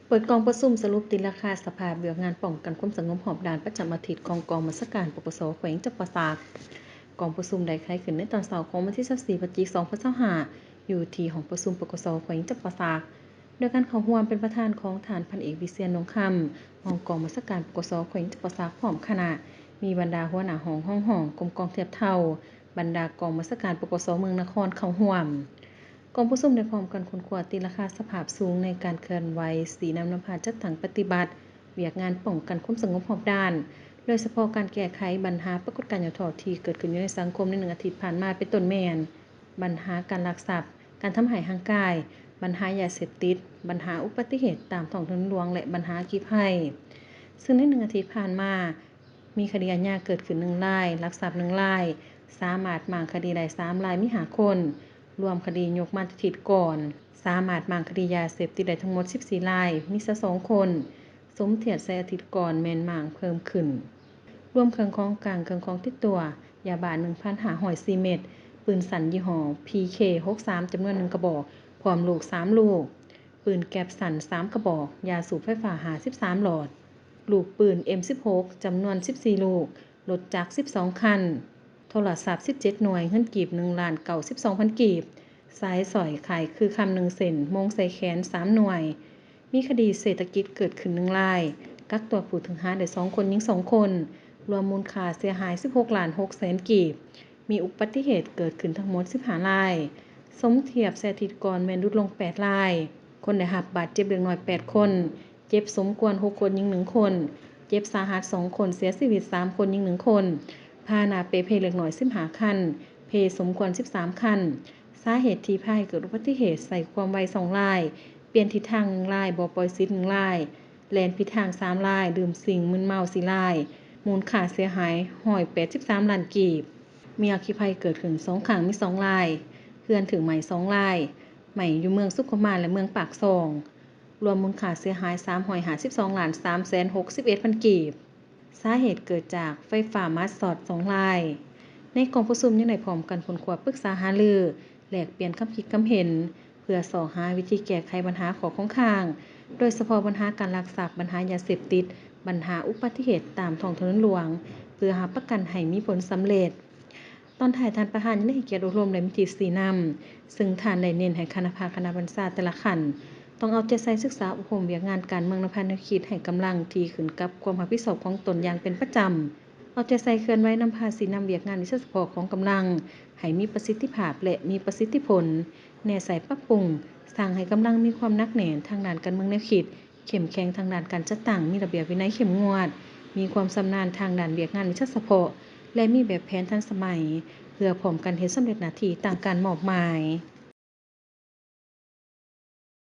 ເປີດກອງປະຊຸມສະຫຼຸບຕີລາຄາສະພາບວຽກງານປ້ອງກັນຄວາມສະຫງົບຮອບດ້ານປະຈຳອາທິດຂອງກອງບັນຊາການ ປກສ ແຂວງຈຳປາສັກ. ກອງປະຊຸມໄດ້ໄຂຂຶ້ນໃນຕອນເຊົ້າຂອງວັນທີຊາວສີ່ ພະຈິກ ສອງພັນຊາວຫ້າ ຢູ່ທີ່ຫ້ອງປະຊຸມ ປກສ ແຂວງຈຳປາສັກ ໂດຍການເຂົ້າຮ່ວມເປັນປະທານຂອງທ່ານພັນເອກ ວິຊຽນ ດວງຄຳ ຮອງກອງບັນຊາການ ປກສ ແຂວງຈຳປາສັກ ພ້ອມຄະນະ, ມີບັນດາຫົວໜ້າຫ້ອງ, ຮອງຫ້ອງ, ກົມກອງທຽບເທົ່າ, ບັນດາກອງບັນຊາການ ປກສ ເມືອງນະຄອນເຂົ້າຮ່ວມ. ກອງປະຊຸມໄດ້ພ້ອມກັນຄົ້ນຄວ້າຕີລາຄາສະພາບສູງໃນການເຄື່ອນໄຫວຊີ້ນຳນຳພາຈັດຕັ້ງປະຕິບັດວຽກງານປ້ອງກັນຄວາມສະຫງົບຮອບດ້ານ, ໂດຍສະເພາະການແກ້ໄຂບັນຫາປາກົດການຫຍໍ້ທໍ້ທີ່ເກີດຂຶ້ນຢູ່ໃນສັງຄົມໃນໜຶ່ງອາທິດຜ່ານມາ ເປັນຕົ້ນແມ່ນ ບັນຫາການລັກຊັບ, ການທຳຮ້າຍຮ່າງກາຍ, ບັນຫາຢາເສບຕິດ, ບັນຫາອຸບັດຕິເຫດຕາມທ້ອງຖະໜົນຫຼວງ ແລະ ບັນຫາອັກຄີໄພ. ເຊິ່ງໃນໜຶ່ງອາທິດຜ່ານມາ ມີຄະດີອາຍາເກີດຂຶ້ນໜຶ່ງລາຍ, ລັກຊັບໜຶ່ງລາຍ, ສາມາດມ້າງຄະດີໄດ້ສາມລາຍ, ມີຫ້າຄົນ, ລວມຄະດີຍົກມາແຕ່ທິດກ່ອນ, ສາມາດມ້າງຄະດີຢາເສບຕິດໄດ້ທັງໝົດສິບສີ່ລາຍ, ມີຊາວສອງຄົນ, ສົມທຽບໃສ່ອາທິດກ່ອນແມ່ນມ້າງເພີ່ມຂຶ້ນ. ລວມເຄື່ອງຂອງກາງ, ເຄື່ອງຂອງຕິດຕົວ, ຢາບ້າໜຶ່ງພັນຫ້າຮ້ອຍສີ່ເມັດ, ປືນສັ້ນຍີ່ຫໍ້ ພີເຄ ຫົກສາມ ຈຳນວນໜຶ່ງກະບອກ, ພ້ອມລູກສາມລູກ, ປືນແກັບສັ້ນສາມກະບອກ, ຢາສູບໄຟຟ້າຫ້າສິບສາມຫຼອດ, ລູກປືນ ເອັມສິບຫົກ ຈຳນວນສິບສີ່ລູກ, ລົດຈັກສິບສອງຄັນ, ໂທລະສັບສິບເຈັດໜ່ວຍ, ເງິນກີບໜຶ່ງລ້ານເກົ້າສິບສອງພັນກີບ, ສາຍສ້ອຍຄ້າຍຄືຄຳໜຶ່ງເສັ້ນ, ໂມງໃສ່ແຂນສາມໜ່ວຍ. ມີຄະດີເສດຖະກິດເກີດຂຶ້ນໜຶ່ງລາຍ, ກັກຕົວຜູ້ຖືກຫາໄດ້ສອງຄົນ, ຍິງສອງຄົນ, ລວມມູນຄ່າເສຍຫາຍສິບຫົກລ້ານຫົກແສນກີບ. ມີອຸບັດຕິເຫດເກີດຂຶ້ນທັງໝົດສິບຫ້າລາຍ, ສົມທຽບໃສ່ອາທິດກ່ອນແມ່ນຫຼຸດລົງແປດລາຍ, ຄົນໄດ້ຮັບບາດເຈັບເລັກນ້ອຍແປດຄົນ, ເຈັບສົມຄວນຫົກຄົນ, ຍິງໜຶ່ງຄົນ, ເຈັບສາຫັດສອງຄົນ, ເສຍຊີວິດສາມຄົນ, ຍິງໜຶ່ງຄົນ, ພາຫະນະເປ່ເພເລັກນ້ອຍສິບຫ້າຄັນ, ເພສົມຄວນສິບສາມຄັນ. ສາເຫດທີ່ພາໃຫ້ເກີດອຸບັດຕິເຫດໃສ່ຄວາມໄວສອງລາຍ, ປ່ຽນທິດທາງໜຶ່ງລາຍ, ບໍ່ປ່ອຍສິດໜຶ່ງລາຍ, ແລ່ນຜິດທາງສາມລາຍ, ດື່ມສິ່ງມຶນເມົາສີ່ລາຍ, ມູນຄ່າເສຍຫາຍຮ້ອຍແປດສິບສາມລ້ານກີບ. ມີອັກຄີໄພເກີດຂຶ້ນສອງຄັ້ງ, ມີສອງລາຍ, ເຮືອນຖືກໄໝ້ສອງລາຍ, ໄໝ້ຢູ່ເມືອງສຸຂຸມມານ ແລະ ເມືອງປາກຊ່ອງ, ລວມມູນຄ່າເສຍຫາຍສາມຮ້ອຍຫ້າສິບສອງລ້ານສາມແສນຫົກສິບເອັດພັນກີບ. ສາເຫດເກີດຈາກໄຟຟ້າມາຊັອດສອງລາຍ. ໃນກອງປະຊຸມຍັງໄດ້ພ້ອມກັນຄົ້ນຄວ້າ, ປຶກສາຫາລື, ແລກປ່ຽນຄຳຄິດຄຳເຫັນ ເພື່ອຊອກຫາວິທີແກ້ໄຂບັນຫາຂໍ້ຄົງຄ້າງ, ໂດຍສະເພາະບັນຫາການລັກຊັບ, ບັນຫາຢາເສບຕິດ, ບັນຫາອຸບັດຕິເຫດຕາມທ້ອງຖະໜົນຫຼວງ, ເພື່ອຮັບປະກັນໃຫ້ມີຜົນສຳເລັດ. ຕອນທ້າຍ, ທ່ານປະທານຍັງໄດ້ໃຫ້ກຽດອົບຮົມ ແລະ ມີທິດຊີ້ນຳ, ເຊິ່ງທ່ານໄດ້ເນັ້ນໃຫ້ຄະນະພັກ, ຄະນະບັນຊາແຕ່ລະຂັ້ນ ຕ້ອງເອົາໃຈໃສ່ສຶກສາອົບຮົມວຽກງານການເມືອງນຳພາແນວຄິດໃຫ້ກຳລັງທີ່ຂຶ້ນກັບຄວາມຮັບຜິດຊອບຂອງຕົນຢ່າງເປັນປະຈຳ, ເອົາໃຈໃສ່ເຄື່ອນໄຫວນຳພາຊີ້ນຳວຽກງານວິຊາສະເພາະຂອງກຳລັງໃຫ້ມີປະສິດທິພາບ ແລະ ມີປະສິດທິຜົນ, ແນໃສ່ປັບປຸງ, ສ້າງໃຫ້ກຳລັງມີຄວາມໜັກແໜ້ນທາງດ້ານການເມືອງແນວຄິດ, ເຂັ້ມແຂງທາງດ້ານການຈັດຕັ້ງ, ມີລະບຽບວິໄນເຂັ້ມງວດ, ມີຄວາມຊຳນານທາງດ້ານວຽກງານວິຊາສະເພາະ ແລະ ມີແບບແຜນທັນສະໄໝ ເພື່ອພ້ອມກັນເຮັດສຳເລັດໜ້າທີ່ຕາມການມອບໝາຍ.